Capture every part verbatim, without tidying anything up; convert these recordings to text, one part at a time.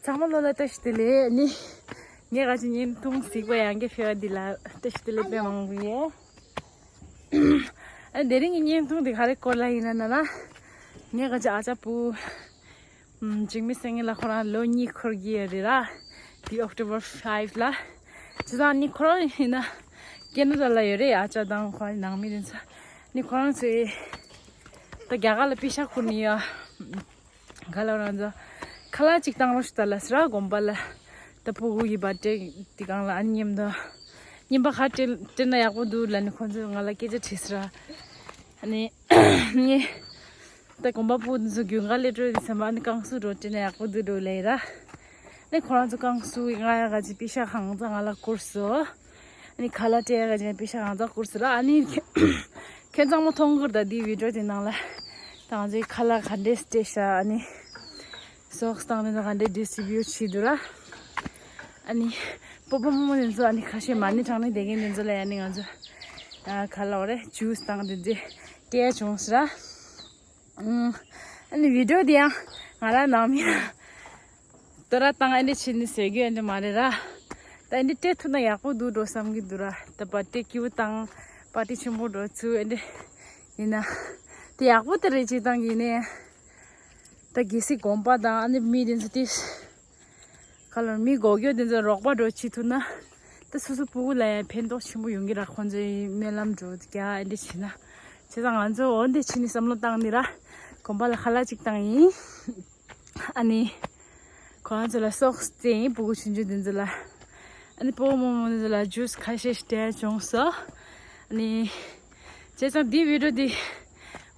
ཚང་མ་ལོ་ལ་བཀྲ་ཤིས་བདེ་ལེགས། ཨ་ནི་ངས་ག་ཅི་བརྙན་ཐུང་གཟིགས་པ་ཡང་གི་ཕེ་བ་འདི་ལ་བཀྲ་ཤིས་བདེ་ལེགས་དཔེ་མང་པོ་ཡོད། ཨ་དེ་རིང་གི་བརྙན་ཐུང་འདི་ག་རེ་སྐོར་ལ་ཡིན་ན་ན་ན། ངས་ག་ཅི་ཨ་ཅག་བུ་འཇིགས་མེད་སེང་གེ་ལ་ཁོ་རང་ལོ་གཉིས་འཁོར་གྱི་ཡོད་རེད་ར། འདི་October five ལ། བྱས་ཙང་ནི་ཁོ་རང་ཡིན་ན་ཀེ་ན་ཌ་ལ་ཡོད་རེད། ཨ་ཅག་དང་ཁོ་རང་ནང་མི་དེ་ཚོ། ནི་ཁོ་རང་ཚོས་ད་རྒྱ་གར་ལ་པེ་ཤག་ཁུར་ནི་ཡོད། ག་ལ་རང་ཚོ་ཁ་ལག་ཅིག་བཏང་རོགས་ཞུ་ད་ལ་ཟེར་ར། དགོན་པ་ལ་ད་ཕྲུ་གུ་ཡི་བར་ཌེ་དེ་སྒང་ལ་ཨ་ནི་མཉམ་དུ་རྔན་པ་ག་སྤྲད་སྤྲད་ན་ཡག་པོ་འདུག་ལབ་ནི་ཁོ་ཚོས་ང་ལ་སྐད་ཆ་དྲིས་ཟེར་ར། ཨ་ནི་ངས་ད་དགོན་པ་ཕྲུ་གུ་ཚོ་རྒྱུན་ག་ལས་སྤྲོད་དེ་ཚང་མ་ཨ་ནི་བསྐང་གསོ་འགྲོ་སྤྲད་ན་ཡག་པོ་འདུག་འགྲོ་ལབ་ར། ཨ་ནི་ཁོ་རང་ཚོ་བསྐང་གསོ་ང་ཡ་ག་ཅི་པེ་ཤག་གང་ཚ་ང་ལ་བསྐུར་སོང་། ཨ་ནི་ཁ་ལག་སྤྲད་ཡ་ག་ཅན་པེ་ཤག་གང་ཚ་བསྐུར་སོང་ར། ཨ་ནི་ཁྱེད་ཚང་མ་མཐོང་གི་རེད་ད། འདི་བི་ཌི་ཡོ་དེ་ནང་ལ་ད་ང་ཚོའི་ཁ་ལག་ག་འདྲས་སྤྲད་ཤག་ཨ་ནི་སོགས་བཏང་ནས་ག་འདྲས་ཌི་སི་ཊི་རི་བིའུ་ཊི་བྱས་འདུག་ར། ཨ་ནི་སྤོ་བོ་རྨོ་མོ་དེ་ཚོ་ཨ་ནི་ཁ་ཤས་མ་ཎི་བགྲང་ནས་བསྡད་མཁན་དེ་ཚོ་ལ་ཡ་ནི་ང་ཚོ་ཨ་ག་ལབ་རེད། ཇུས་བཏང་དེ་ཚོ་སྤྲད་བྱུང་ཟེར་ར། ཨ་ནི་བི་ཌི་ཡོ་དེ་ཡང་ང་རང་ནང་མི་ལ་དོ་ར་བཏང་ཨེ་འདྲ་བྱས་ནས་ཟེར་རྒྱུ་ཨེ་འདྲ་མ་རེད་ར། ད་ཨེ་འདྲ་སྤྲད་ཐུབ་ན་ཡག་པོ་འདུག་འགྲོ་བསམ་གྱི་འདུག་ར། ད་པར་ཊི་སྐྱིད་པོ་བཏང་པར་ཊི་ཆེན་པོ་འགྲོ་ཚུལ་ཨེ་འདྲ་ཡིན་ན་དེ་ཡག་པོ་དེ་རེད། ཅིག་བཏང་གི་ཡིན་ནའི་ད་གལ་སྲིད་དགོན་པ་དང་ཨ་ནི་མི་དེ་ཚོ་དེ་ག་ལ་མི་སྒོ་སྐྱོ་དེ་ཚོ་རོགས་པ་འགྲོ་བྱེད་ཐུབ་ན་ད་སོ་སོ་སྤུ་གུ་ལ་ཡང་ཕན་ཐོགས་ཆེན་པོ་ཡོང་གི་ར། ཁོང་ཚོའི་སྨོན་ལམ་འགྲོ་རྒྱ་ཨེ་འདྲ་བྱེད་ན། བྱས་ཙང་ང་ཚོ་འོ་འདི་ཕྱི་ནས་བསམ་བློ་བཏང་ནི་ར། དགོན་པ་ལ་ཁ་ལག་ཅིག་བཏང་ཡིན། ཨ་ནི་ཁོ་རང་ཚོ་ལ་སོགས་བཙལ་ཡིན། སྤུ་གུ་ཆུང་ཆུང་དེ་ཚོ་ལ། ཨ་ནི་སྤོ་བོ་རྨོ་མོ་དེ་ཚོ་ལ་ཇུས་ཁ་ཤས་ཤིག་སྤྲད་བྱུང་སོ། ཨ་ནི་བྱས་ཙང་འདི་བི་ཌི་ཡོ་འདི་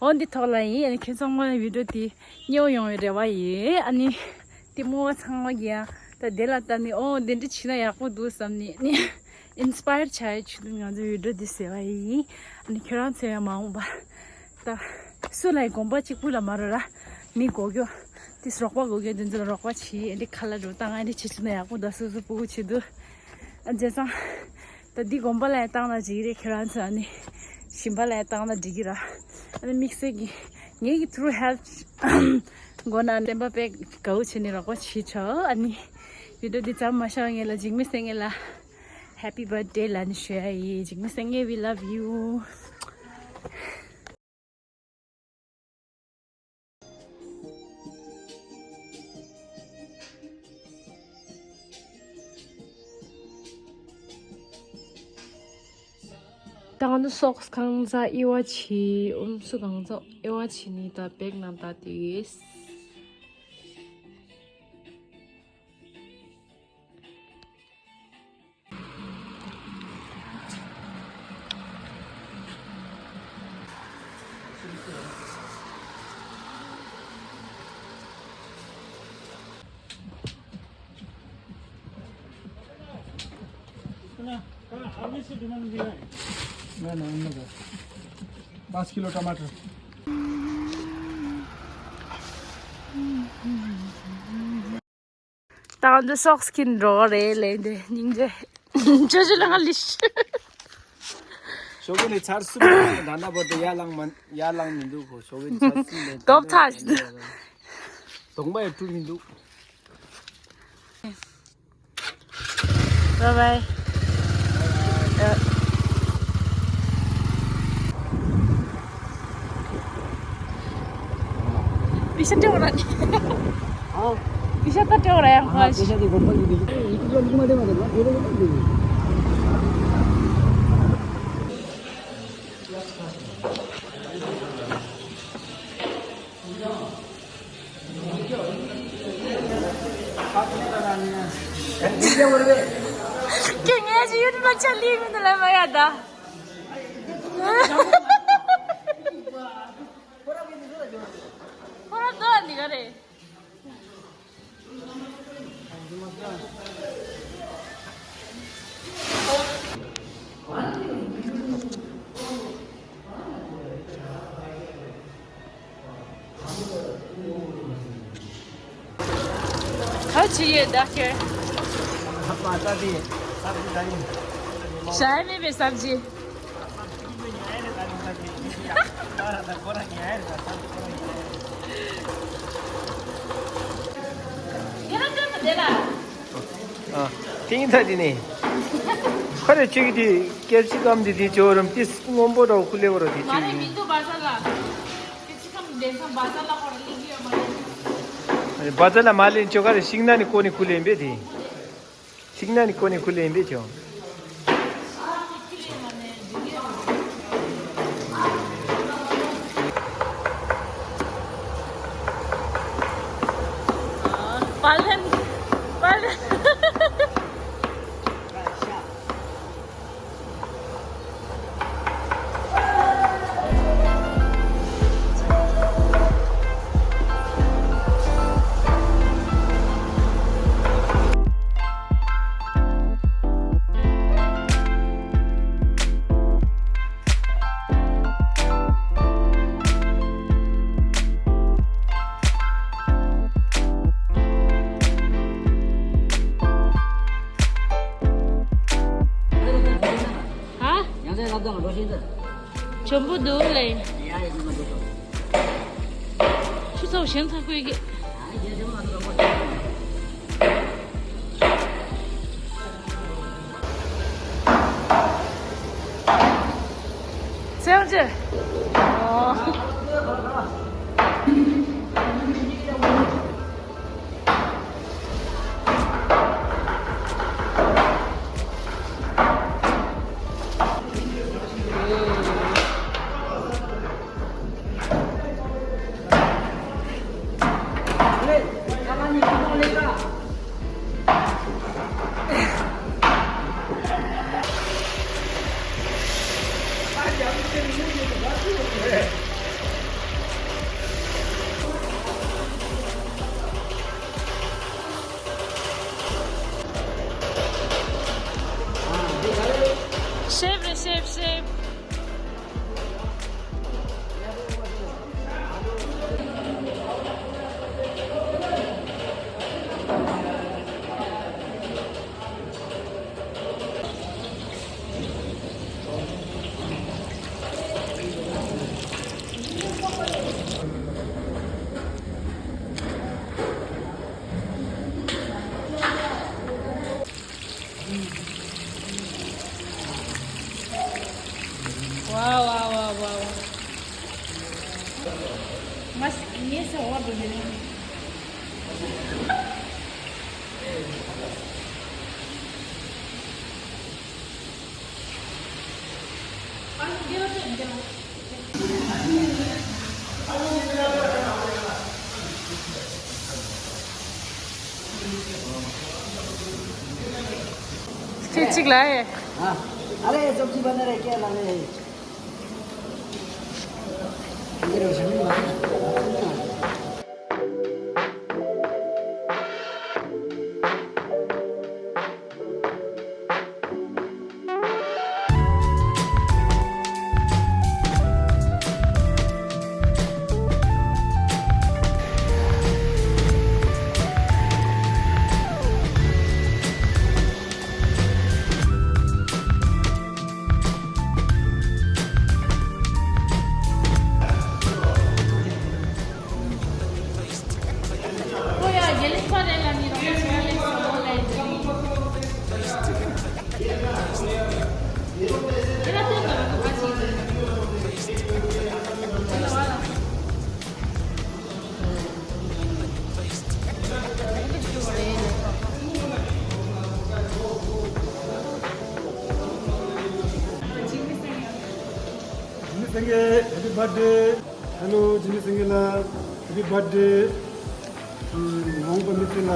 འོ་འདི་ཐོག་ལ་ཡིན། ཨ་ནི་ཁྱེད་ཚང་མ་བི་ཌི་ཡོ་འདི་མཉེས་པོ་ཡོང་བའི་རེ་བ་ཡིན། ཨ་ནི་འདི་རྨོ་བ་ཚང་མ་གིས་ཡང་ད་དེ་ལ་ལྟ་ནི་འོ་འདི་འདྲ་བྱས་ན་ཡག་པོ་འདུག་བསམ་ནི་ཨ་ནི་ཨིན་སི་པ་ཡར་བྱ་ཡའི་ཆེད་དུ་ང་ཚོ་བི་ཌི་ཡོ་འདི་བཟོས་པ་ཡིན། ཨ་ནི་ཁྱོད་རང་ཚོ་ཡང་མ་འོངས་པ་ད་སུ་ལ་ཡི་དགོན་པ་གཅིག་པུ་ལ་མ་རོ་ར། མི་སྒོ་སྐྱོ་དེ་རོགས་པ་སྒོ་སྐྱོ་དེ་ཚོ་ལ་རོགས་པ་བྱེད། ཨེ་འདྲ་ཁ་ལག་འགྲོ་བཏང་ཨེ་འདྲ་བྱེད་ཆུག་ན་ཡག་པོ་འདུག་སོ་སོ་སྤུ་གུ་ཆེད་དུ། ཨ་བྱས་ཙང་ད་འདི་དགོན་པ་ལ་ཡ་བཏང་ན་འགྲིག་གི་རེད། ཁྱེད་རང་ཚོ་ཨ་ནི་ཞིང་པ་ལ་ཡ་བཏང་ན་འགྲིག་གི་ར། ཨ་ནི་དམིགས་བསལ་གྱི་ངེད་ཀྱི་ཐུ་རུ་ཧེལ་ཐི་མགོ་ན་སེམས་པ་དཔེ་དགའ་བོ་བྱས་ནས་རོགས་པ་བྱེད་ཆོག་ཨ་ནི་བི་ཌི་ཡོ་འདི་མཚམས་མ་བཞག་ངེད་ལ་འཇིགས་མེད་སེང་གེ་ལ་Happy birthday ལབ་ནས་ཞུ་ཡ་ཡིན། འཇིགས་མེད་སེང་གེ་we love you། ད་ང་ཚོ་སོགས་གང་ཚ་ཨི་བ་ཆི་ཨུམ་སུ་གང་ཚ་ཨི་བ་ཆི་ནི་ད་བེག་ནང་ད་དེས། पाँच किलो टमाटर। ད་ང་ཚོ་སོགས་ཀྱི་འགྲོ་རེད་ལས་འདི་སྙིང་རྗེ། ཅོ་ཅོ་ལ་ང་ལིཤ། ཞོགས་ཀས་ནས་ཚར་གསུམ་ད་ན་བར་དུ་ཡར་ལངས་མ་ཡར་ལངས་མི་འདུག་གོ། ཞོགས་ཀས་ནས་ཚར་གསུམ་ལས་ལྡོག་ཐག་ཞིག་འདུག་གདོང་པ་ཡང་བཀྲུ་མི་འདུག Bye bye. ཨ། པི་ཤ་སྤྲད་ར་ནི། ཨ། པི་ཤ་ད་སྤྲད་ར་ཡང་ཨ། ཁོ་པི་ཤ་དེ་དགོན་པ་ཡིན་དུས་ཡིན་དུས་ཡིན་དུས་མ་དེ་མ་དེ་མ་དེ་རེ་རེ་དེ། ཁྱེད་ངའི་ཡུ་ཊུབ་ལ་ཆ་ལི་མི་འདུག་ལ་མ་ཡ་ད། ཁོ་ར་དོ་འདི་ག་རེད། ག་ཅི་ཡོད་ད་ཁྱེར། ཞྭ་མེད་པའི་སབ་ཇི། ཡ་ད་ད་ དེ་ལ། ཨ། ཐིང་ཐ་དི་ནི། ཁ་རེ་ཅིག་དི་ཀེར་ཅི་ཀམ་དི་དི་ཅོ་རམ་ཏིས་སྔོན་པོ་ར་ཁུ་ལེ་བ་ར་དི་མ་ཅིག་རེད་མི་འདུག་བ་ས་ལ། ཀེར་ཅི་ཀམ་དེ་སང་བ་ས་ལ་ཁོ་ར་ལི་གི་ཡོད་མ་རེད། བ་ས་ལ་མ་ལེན་ཅོ་ཁ་རེ་ཤིང་ན་ནི་ཀོ་ནི་ཁུ་ལེན་པེ་དི། ཤིང་ན་ནི་ཀོ་ནི་ཁུ་ལེན་པེ་ཅོ། ཨ། ཡང་ཚན་ལབ་དང་འགྲོ་བཞིན་དུ། བྱོན་པོ་འདུག་ལེ། ཡ་ཡ་ཉི་མ་འགྲོ་ཤོག་ཆུ་ཚོད་གཞན་ཚང་ཁུལ་གྱི། སེམས་ཅན། ཨོ། ཤེབ་རེད་ཤེབ་ཤེབ། ཝའོ་ཝའོ་ཝའོ་ཝའོ། མ་ངས་ཟ་བ་འགྲོ་གི་རེད། ཁྱེད་གཅིག་ལ་ཨེ། हाँ। अरे सब्जी बना रहे क्या लाने हैं? इधर हो, जमीन मार। Happy birthday. Hello, ཇི་མི་སེང་གེ་ལགས། Happy birthday. ཨ། ང་འོངས་པ་མི་ཚེ་ལ་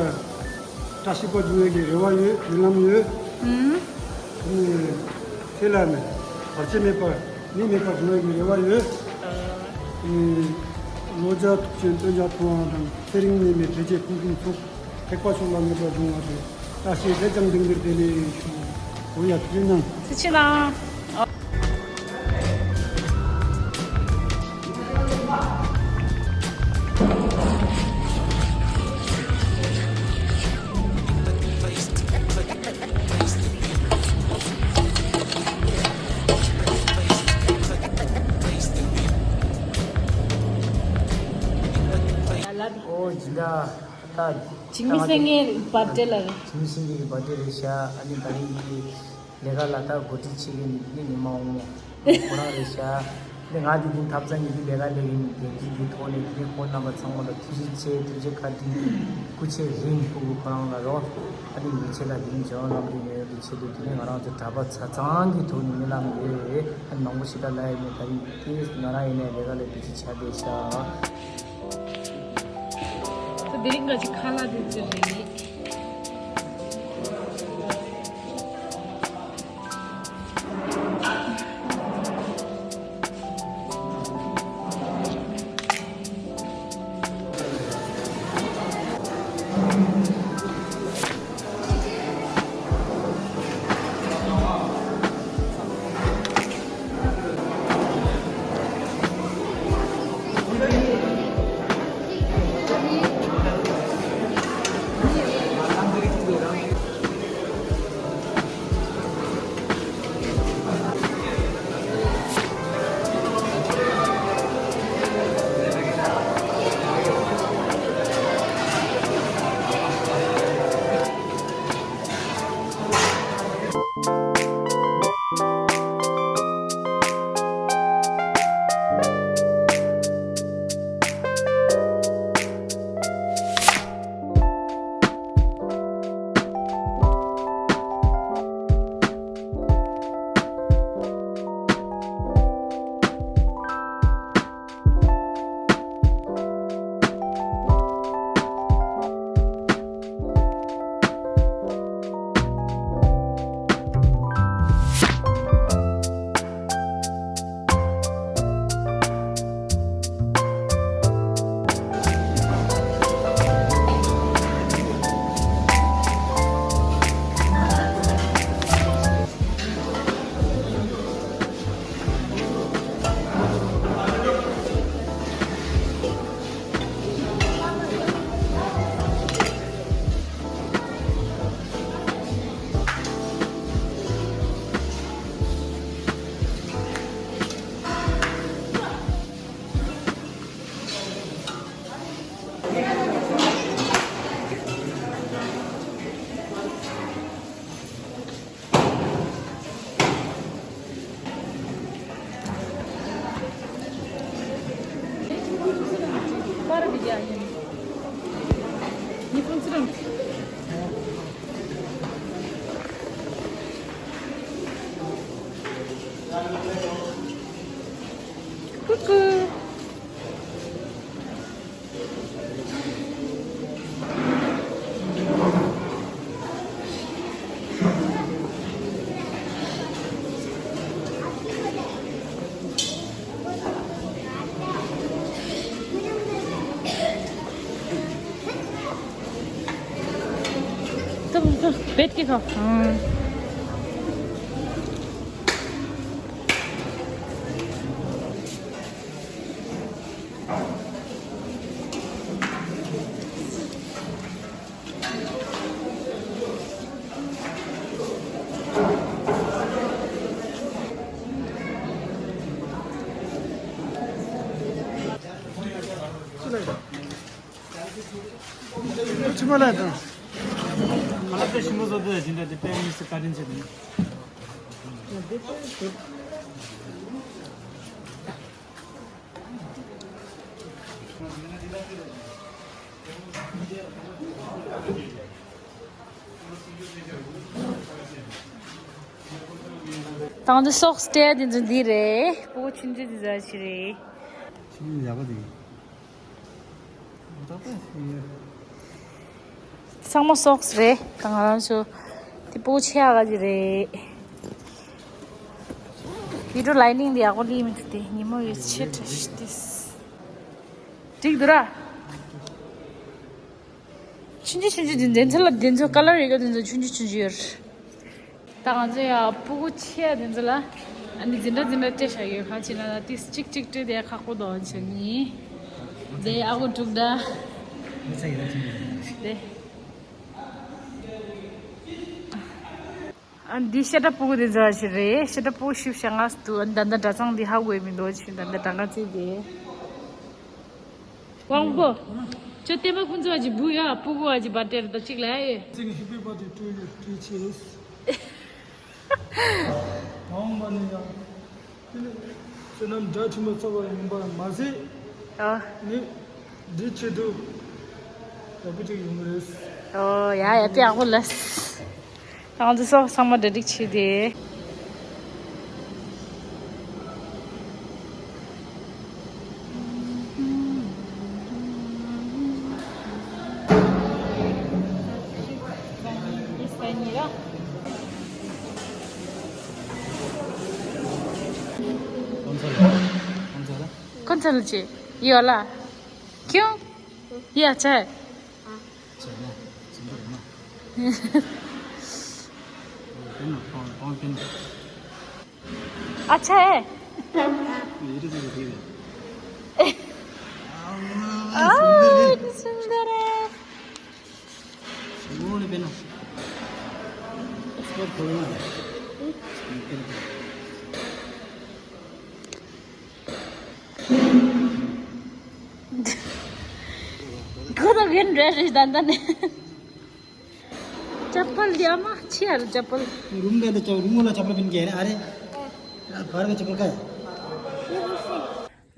བཀྲ་ཤིས་པ་འབྱུང་བའི་གི་རེ་བ་ཡོད། སྨོན་ལམ་ཡོད། ཨུམ། ཨ་ནི་ཚེ་ལ་ནི་བར་ཆད་མེད་པ་ནད་མེད་པ་འབྱུང་བའི་གི་རེ་བ་ཡོད། ཨ་ནི་ལོ་བརྒྱ་ཐུགས་ཅན་སྟོན་བརྒྱ་ཐུབ་དབང་དང་ཚེ་རིང་ནད་མེད་བདེ་སྐྱིད་ཕུན་སུམ་ཚོགས། ཐེག་པ་མཆོག་ལ་ངེས་པར་འབྱུང་བ་དང་། བཀྲ་ཤིས་རེ་ཅང་ལྡན་པར་དེ་ལས་ཞུ། འོ་ཡ། ཐུགས་རྗེ་གནང་། ཐུགས་རྗེ་གནང་། ཨོ་ཇི་འདྲ་ད། འཇིགས་མེད་སེང་གེའི་བར་ཐི་ཌེ་ལ་རེད། འཇིགས་མེད་སེང་གེ་གི་བར་ཐི་ཌེ་རེད་ཤག་ཨ་ནི་དེ་རིང་གི་ལས་ཀ་ལ་ད་འགོ་ཁྲིད་བྱེད་མཁན་ནི་ནི་ཉི་མ་འོང་མོ། ཁོ་རང་རེད་ཤག་ཨ་ནི་ང་དེ་རིང་ཐབ་ཚང་གི་ལས་ཀ་ལས་ཀྱི་ནི་དེ་འདྲའི་གི་ཐོག་ནས་དེ་ཁོང་རྣམ་པ་ཚང་མ་ལ་ཐུགས་རྗེ་ཆེ། ཐུགས་རྗེ་བཀའ་དྲིན། སྐུ་ཆེ་རིང་ཕུ་གུ་ཁོ་རང་ལ་རོ། ཨ་ནི་ཉིན་ཆེ་ལ་དེ་རིང་ཇོ་ནང་ལམ་དུ་ཉོ་ཡོད་པའི་ཆེད་དུ་དེ་ནི་ང་རང་ཚོ་གྲྭ་པ་ཆ་ཚང་གི་ཐོག་ནས་སྨོན་ལམ་ཡོད་རེད། ཨ་ནི་མང་པོ་ཞིག་ད་ལ་ཡོད་མེད་དེ་རིང་དེ་ང་རང་ཡིན་ནའི་ལས་ཀ་ལས་དེ་ཅི་ཆ་བསྡད་ཤག་དེ་རིང་ག་ཅིག་ཁ་ལག་དེ་ཚོ་རེད། Coucou. बैठ के खाओ। हाँ। ཕྱི་མ་ལ་དང་། ང་ལ་ཏེ་ཞིམ་པོ་བཟོ་དེ་ཇི་འདྲ་དེ་པད་མི་སི་བཀའ་དྲིན་ཆེ་དེ། དང་དུ་སོགས་སྟེ་དེ་ཚོ་འདི་རེད། སྤུ་གུ་ཆུང་ཆུང་དེ་ཚོ་ཞིག་རེད། ཆུང་ཆུང་ཡག་པོ་འདུག་ཚང་མ་སོགས་རེད། ད་ང་རང་ཚོ་དེ་སྤུ་གུ་ཆེ་ཡག་ག་ཅིག་རེད། བི་ཌིའོ་ལའི་ནིང་དེ་ཡག་པོ་ལི་མི་འདུག་དེ་ཉིན་མོ་ཡོད་ཆེ་དྲ་ཤི་ཏིས་འགྲིག་འདུག་ར། ཆུང་ཆུང་ཆུང་ཆུང་དེ་འདི་ཚོ་ལ་འདི་ཚོ་ཀ་ལར་ཡོད་ག་དེ་ཚོ་ཆུང་ཆུང་ཆུང་ཆུང་ཡོད་རེད། ད་ང་ཚོ་ཡ་སྤུ་གུ་ཆེ་ཡ་དེ་ཚོ་ལ་ཨ་ནི་འཛིན་གྲྭ་འཛིན་གྲྭ་སྤྲད་བཞག་ཡོད། གང་ཅི་ན་ལ་ཏིས་གཅིག་གཅིག་སྤྲད་དེ་ཁག་པོ་དོ་བྱ་ནི། དེ་ཨ་ཁུ་དྲུག་ད། དེ། ཨ་འདི་ཤ་ཏྲ་སྤུ་གུ་དེ་ཚོ་ཞིག་རེད། ཤ་ཏྲ་སྤུ་གུ་ཞིབ་ཤ་ངས་དུ་ཨ་ནི་ད་ལྟ་གྲྭ་ཚང་འདི་ཧ་གོ་མི་འདུག་ཅི་ད་ལྟ་གྲངས་ཀ་བརྩིས་དེ། དབང་པོ། ཁྱོད་བསྟན་པ་ཕུན་ཚོགས་ཀྱི་བུ་ཡ་སྤུ་གུ་བ་གྱི་བར་ཐེར་ད་གཅིག་ལ་ཡེ། Sing happy birthday to you, T Ch S. ཨོཾ་མ་ཎི་ཡང་། དེ་ནས་བསོད་ནམས་དགྲ་ཆེན་པོ་ཚོགས་པ་ཡིན་པར་མ་ཟད། ཨོ། ནི་འདི་ཆེད་དུ་ཡག་པོ་ཅིག་ཡོང་གི་རེད། ཨོ་ཡ་ཡ་དེ་ཡག་པོ་ལ། ང་ཚོ་སོགས་ཚང་མ་གྲ་སྒྲིག་བྱས་ཏེ། कौन सा ला? कौन सा ला? कौन सा लीजिए? ये वाला? क्यों? ये अच्छा है। अच्छा है। ओह, इतनी सुंदर है। ཁོ་ཐག་གིན་འདྲ་རེད་ད་ལྟ་ནས། चप्पल दिया माँ, अच्छी है चप्पल। रूम गए तो चल, रूम वाला चप्पल पहन के है ना? अरे, बाहर का चप्पल का है?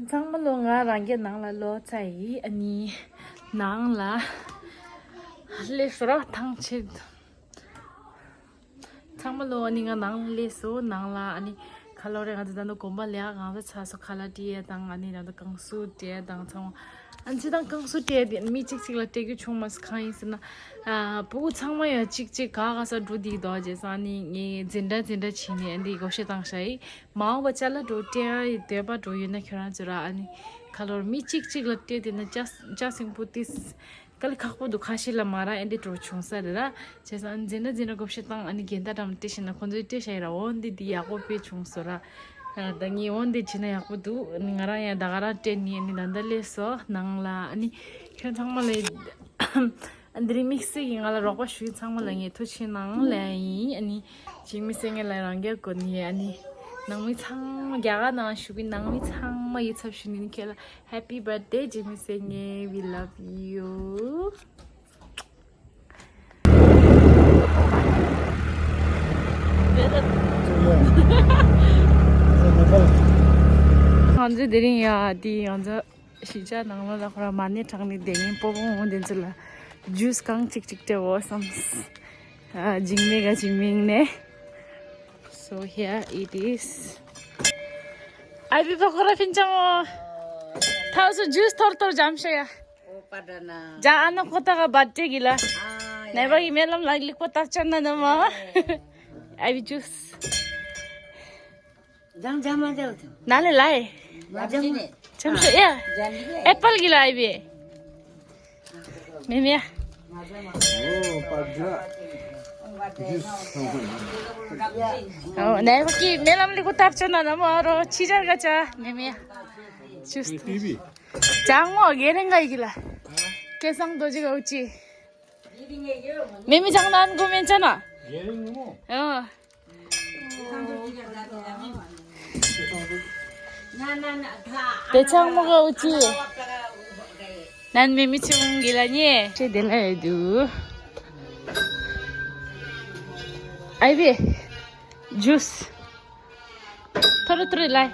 ཚང་མ་ལོ་ང་རང་གི་ནང་ལ་ལོག་ཚར་ཡིན། ཨ་ནི་ནང་ལ་སླེབས་སོང་ར་ཐང་ཆད། ཚང་མ་ལོ་ཨ་ནི་ང་ནང་ལ་སླེབས་སོང་། ནང་ལ་ཨ་ནི་ཁ་ལོ་རེ་ང་ཚོ་ད་ནི་དགོན་པ་ལས་གང་ཚ་ཚ་སོ་ཁ་ལག་སྤྲད་ཡས་དང་ཨ་ནི་ད་ནི་བཀང་བཟོ་སྤྲད་ཡས་དང་ཚང་མ་ཨ་ནི་ཅི་དང་བཀང་བཟོ་སྤྲད་ཡས་དེ་མི་གཅིག་གཅིག་ལ་སྤྲད་རྒྱུ་བྱུང་མ་སོང་། གང་ཡིན་ཟེར་ན་ཨ་ཕྲུ་གུ་ཚང་མ་ཡང་གཅིག་གཅིག་ག་ག་ས་འགྲོ་བསྡད་འདུག་བྱས་ཙང་ཨ་ནི་ངས་འཛིན་གྲྭ་འཛིན་གྲྭ་བྱས་ནས་ཨ་ནི་བགོ་བཤའ་བཏང་བཞག་ཡིན། མ་འོངས་པ་ཅ་ལག་འགྲོ་སྤྲད་ཡས་འདོད་པ་འགྲོ་ཡོད་ན་ཁྱོད་རང་ཚོ་ར་ཨ་ནི་ཁ་ལོར་མི་གཅིག་གཅིག་ལ་སྤྲད་དེ་ན་ཅ་ཅ་སིང་པོ་ཏིས། དཀའ་ལས་ཁག་པོ་འདུག་ཁ་ཤས་ལ་མ་ར་ཨེ་འདྲ་འགྲོ་བྱུང་ས་རེད་ར། བྱས་ཙང་འཛིན་གྲྭ་འཛིན་གྲྭ་བགོ་བཤའ་བཏང་ཨ་ནི་རྒན་ད་དྲམ་སྤྲད་ཤེ་ན་ཁོང་ཚོས་སྤྲད་ཤ་ཡི་ར། འོ་འདི་འདི་ཡག་པོ་དཔེ་བྱུང་སོ་ར། ད་ངས་འོ་འདི་བྱས་ན་ཡག་པོ་འདུག་ང་རང་ཡང་ད་ག་རང་སྤྲད་ནི་ཨ་ནི་ད་ལྟ་སླེབས་སོ་ནང་ལ། ཨ་ནི་ཁྱོད་ཚང་མ་ལ་ཨ་འདི་རིང་དམིགས་བསལ་གྱི་ང་ལ་རོགས་པ་ཞུ་ཚང་མ་ལ་ངས་ཐུགས་ཆེ་གནང་ལེ་ཡིན། ཨ་ནི་འཇིགས་མེད་བཟང་ངན་ལ་རང་རྒྱལ་གོ་ནི་ཨ་ནི་ནང་མི་ཚང་མ་རྒྱ་གར་ནང་བཞུགས་པའི་ནང་མི་ཚང་མ་ཡིད་ཚབ་ཞུ་ནི་ཁྱེད་ལ། Happy birthday, Jimmy Senge. We love you. ང་ཚོ་དེ་རིང་ཡ་དེ་ང་ཚོ་གཞིས་ཆགས་ནང་ལོགས་ལ་ཁོ་རང་མ་ཎི་བགྲང་ནས་བསྡད་མཁན་སྤོ་བོ་འོང་དེ་ཚོ་ལ་ཇུས་གང་གཅིག་གཅིག་སྤྲད་འོ་བསམ། ཨ་འཇིགས་མེད་ག་འཇིགས་མེད་ནས། So here it is. ཨ་བི་ཕ་ཁོ་ར་ཕིན་ཅང་འོ། ཐའོ་སུ་ཇུས་ཐོར་ཐོར་འཇམ་ཤ་ཡ། ཨོ་པ་ད་ན། ཇ་ཨ་ན་ཁོ་ཐ་ག་བར་ཏེ་གི་ལ། ཨ་ནེ་བ་གི་མེ་ལམ་ལ་ལིག་པོ་ཏར་ཅན་ན་ནི་མ། ཨ་བི་ཇུས། ཇམ་ཇམ་མ་ཇལ་ཐུ། ན་ལེ་ལ་ཡེ། མ་ཇམ་མ། ཇམ་ཤ་ཡ། ཇམ་ཤ། ཨེ་པལ་གི་ལ་ཨ་བི། མེ་མེ། ཨོ་པ་ཇ། ཇུས། ཨོ་ནེ་བ་གི་མེ་ལམ་ལིག་པོ་ཏར་ཅན་ན་ནི་མ་རོ་ཆི་ཇར་ག་ཅ་མེ་མེ། ཇུས། ཅང་མོ་གེ་རེ་འགའ་ཡི་གི་ལ། སྐལ་བཟང་རྡོ་རྗེ་ག་འུ་ཅི། མེ་མེ་ཅང་ནན་གོ་མེན་ཅ་ན། ཨ། དེ་ཅང་མོ་ག་འུ་ཅི། ནན་མེ་མེ་ཆི་མོང་གི་ལ་ཉེ། ཅེ་དེ་ལ་ཡོད་དུ། ཨའི་བེ། ཇུས། ཐོ་རེ་ཐོ་རེ་ལ། ཨ།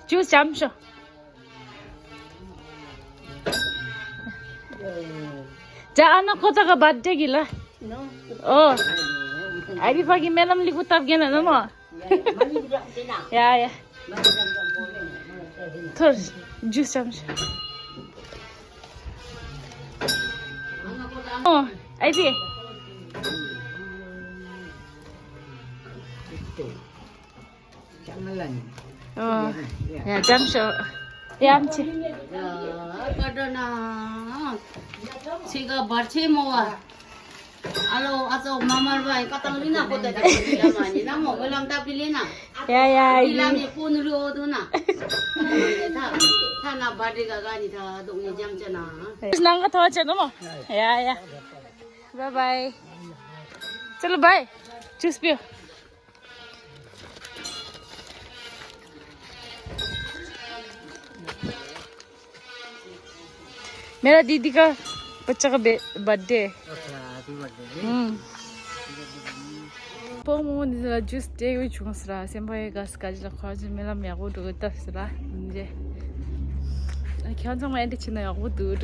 ཇུས་ཅམ་ཤོ། ཇ་ཨ་ན་ཁོ་ཐ་ག་བར་ཏེ་གི་ལ། ཨོ། ཨ་བི་ཕ་གི་མེ་ལམ་ལི་གུ་ཏབ་གེ་ན་ན་མ། ཡ་ཡ། ཐོར། ཇུས་ཅམ་ཤོ། ཨོ། ཨ་བི། ཨོ། ཡ་ཅམ་ཤོ། ཡམ་ཆི། ཡ་ཀ་ཏྲ་ན། ཚེ་ག་བར་ཆད་མོ་བ། ཨ་ལོ་ཨ་ཙོ་མ་མར་བ་ཀ་ཏང་ལི་ན་ཁོ་ཏ་ཏ་ལི་ན་མ་ནི་ན་མོ་བེ་ལམ་ཏ་པི་ལི་ན། ཡ་ཡ་ལི་ལ་ཡི་མེ་པོ་ནུ་རི་ཨོ་དུ་ན། ཐ་ཐ་ན་བ་ཏི་ག་ག་ནི་ཐ་དོག་ནི་ཇམ་ཅ་ན། ནང་ག་ཐ་བ་ཅ་ན་མོ། ཡ་ཡ། Bye bye. चलो bye. जूस पियो। मेरा दीदी का པ་ཅག་བེ་བར་ཌེ། Okay, happy birthday. ཧུམ། སྤོ་མོ་ནི་ལ་ཇུས་སྤྲད་ཡོད་བྱུང་ཟེར་ར། སེམས་པ་ཡི་ག་སི་ག་ཅི་ལ་ཁོ་ཅི་རྨི་ལམ་ཡག་པོ་འགྲོ་གི་ད་ཟེར་ར། ཡིན་རྗེ། ཁྱོད་ཚང་མ་ཨེ་འདྲ་བྱས་ན་ཡག་པོ་འདུག